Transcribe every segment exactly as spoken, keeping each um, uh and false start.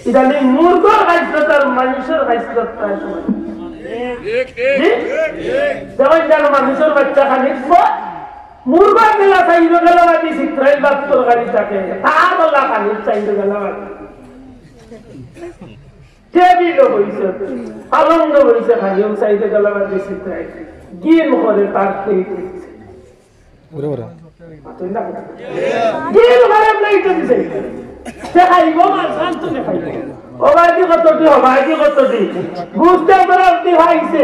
ইদানিং মুরগর খাইছলত আর মানুষর খাইছলত প্রায় সমান। জি? যেমন যেন মানুষর বাচ্চা খানিক পর মুরগর বেলা চাইর বেলা বাজি সিত্রাইল ভাত তরকারি থাকে, তার বেলা খানিক চাইর বেলা বাজি। টেবিলও বইছে, পালঙ্গও বইছে, খাইও চাইর বেলা বাজি সিত্রাইল। গিন করে তার পেট। ওরে ওরে। দিল খারাপ নাই তো দিছে। সে খাইব, মাছ আনতো না খাইব। ও ভাই, কি কত দি, ও ভাই, কি কত দি? বুঝতে তোরা অতি খাইছে।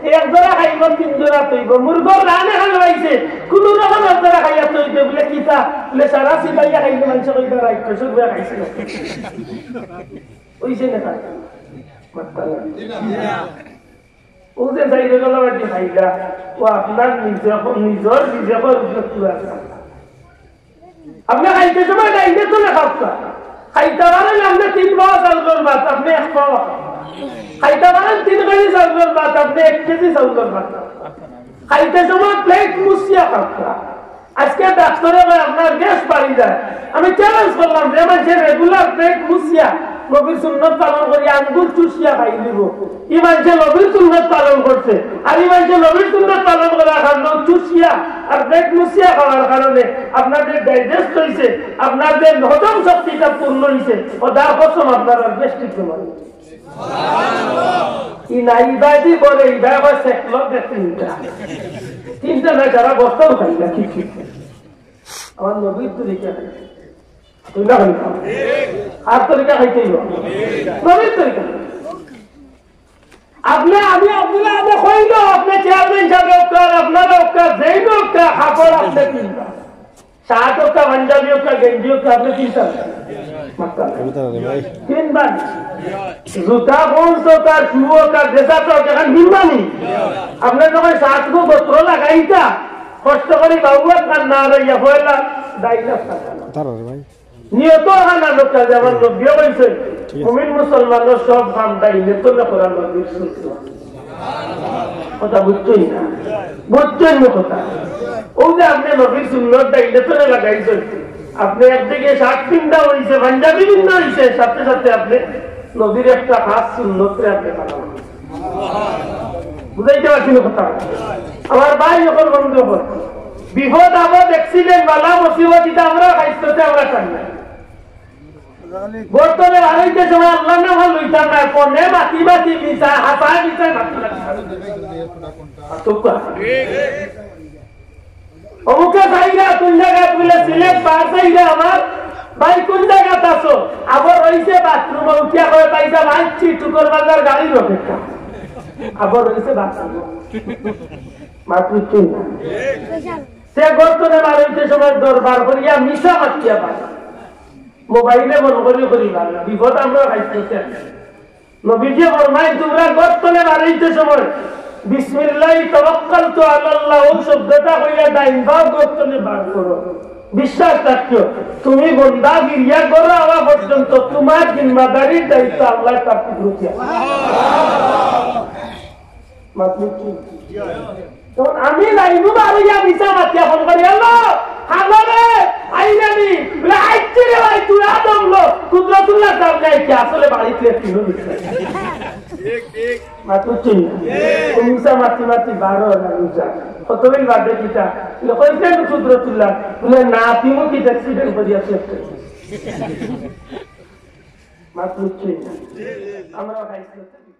এক জোড়া খাইব, তিন জোড়া তৈব। মুরগর রানে হাল পাইছে। কোনো রকম আপনারা খাইয়া তৈবে বলে কিতা? বলে সারা সিপাইয়া খাইলে মানুষ কইবা রাইট, শুধু খাইছে না। ওই সে না খায়। মাত্তা না। ও যে চাইর বেলা বাজি খাইলা, ও আপনার নিজে, নিজর রিজিকর উপরে পুরা আছে। আপনে খাইতে সময় ডাইনে তলে খাওকা। খাইতে পারেন আপনে তিন পাওয়া চাউলর ভাত, আপনে এক পাওয়া খাওকা। খাইতে পারেন তিন কেজি চাউলর ভাত, আপনে এক কেজি চাউলর ভাত খাওকা। খাইতে সময় প্লেট মুছিয়া খাওকা। আজকে ডাক্তারে কয় আপনার গ্যাস বাড়ি যায়। আমি চ্যালেঞ্জ করলাম, যে মানুষে রেগুলার পেট মুছিয়া নবীর সুন্নত পালন করি আঙ্গুল চুষিয়া খাই দিব, ই মানুষে নবীর সুন্নত পালন করছে। আর ই মানুষে নবীর সুন্নত পালন করার কারণে চুষিয়া আর পেট মুছিয়া খাওয়ার কারণে আপনাদের ডাইজেস্ট হইছে, আপনাদের হজম শক্তিটা পূর্ণ হইছে। ও দার কসম, আপনার আর গ্যাস্ট্রিক বেমার হইছে। ই নাই ইবাদি বলে, ইবাদি বলে সেকলো দে তিনটা। তিনটা না, যারা বস্তাও খাই না, ঠিক ঠিক। আমার নবীর তরিকা খাই। তুই না খাই না। আর তরিকা খাইতেই হবে। নবীর তরিকা। আপনে, আমি, আব্দুল্লাহ, আপনে কইলো, আপনে চেয়ারম্যান সাহেব হোক, আপনারা হোক, যেই হোক, কাপড় আপনে কিনবা। শার্ট হোক, পাঞ্জাবি হোক, গেঞ্জি হোক, আপনে কিনতা। মাত্তা। কবিতা রে ভাই। কিনবা। জুতা, বুট হোক, শু হোক, ড্রেস হোক, এখন কিনবা নি? আপনে যখন শার্ট গো গোত্র লাগাইতা, কষ্ট করি বাবু আপনার না রইয়া পয়লা ডাইলগ। তারা রে ভাই। নিয়ত হানা লোকটা যেমন নবীও কইছে, ঠিক আছে। মুমিন মুসলমানর সব কাম ডাইনে তলে করা নবীর সুন্নত। কথা বুঝছইন না? বুঝছইন না কথা? ও যে আপনে নবীর সুন্নত ডাইনে তলে লাগাইছইন, আপনে একদিকে শার্ট পিন্দা হইছে, পাঞ্জাবি পিন্দা হইছে, সাথে সাথে আপনে নবীর একটা খাস সুন্নতরে আপনে পালন করছেন। বুঝাইতে পারছি না কথা? আমার ভাই, যখন বন্ধু হল, বিপদ আপদ, অ্যাক্সিডেন্ট, বালা মুসিবত, ইটা আমরা খাইতে আমরা চাই না। বর্তমানে হারাইতে সময় আল্লাহর নাম লইতাম না, ফোনে মাতি মাতি মিছা, হাসায় মিছা মাতি মাতি। আর তো কয়, অমুকে যাইরা কোন জায়গায় বলে সিলেট পার যাইরা আমার ভাই কোন জায়গাত আছো? আবার রইছে বাথরুমে উঠিয়া কয়, "ভাই সাহেব, আইছি, টুকর বাজার গাড়ির অপেক্ষা।" আবার রইছে বাথরুমে। মাতুচ্ছি না। সে গর্তনে বারইতে সময় দরবার করিয়া মিছা মাতিয়া পারে। মোবাইলে মন করি করি পারে। বিপদ আমরা খাইতেছি। নবীজি ফরমায়, তোমরা গর্তনে বারইতে সময় বিসমিল্লাহি তাওয়াক্কালতু আলাল্লাহ, ও শব্দটা কইয়া ডাইন পাও গর্তনে বার করো। বিশ্বাস রাখিও, তুমি বন্দা ফিরিয়া ঘরো আওয়া পর্যন্ত তোমার জিম্মাদারির দায়িত্ব আল্লাহ তার কুদরতি আছে। মাতলুব কি? তখন আমি লাইনু বারইয়া মিছা মাতিয়া ফোন করি, "আল্লাহ, আল্লাহ রে, আইরানি।" বলে, "আইচ্ছি রে ভাই, তুই আদম লো, কুদরতুল্লাহ সাহেব নাই কি? আসলে বাড়িতে একটু মিছা।" ঠিক, ঠিক। মাতলুব কি? ও মিছা মাতি মাতি বারো না মিছা। কত বেল বাদে কিতা? বলে, "কইছেন কুদরতুল্লাহ?" বলে, "না, তুই মুখে অ্যাক্সিডেন্ট করিয়া শেষ করছিস।" মাতলুব কি? আমরা খাইছি।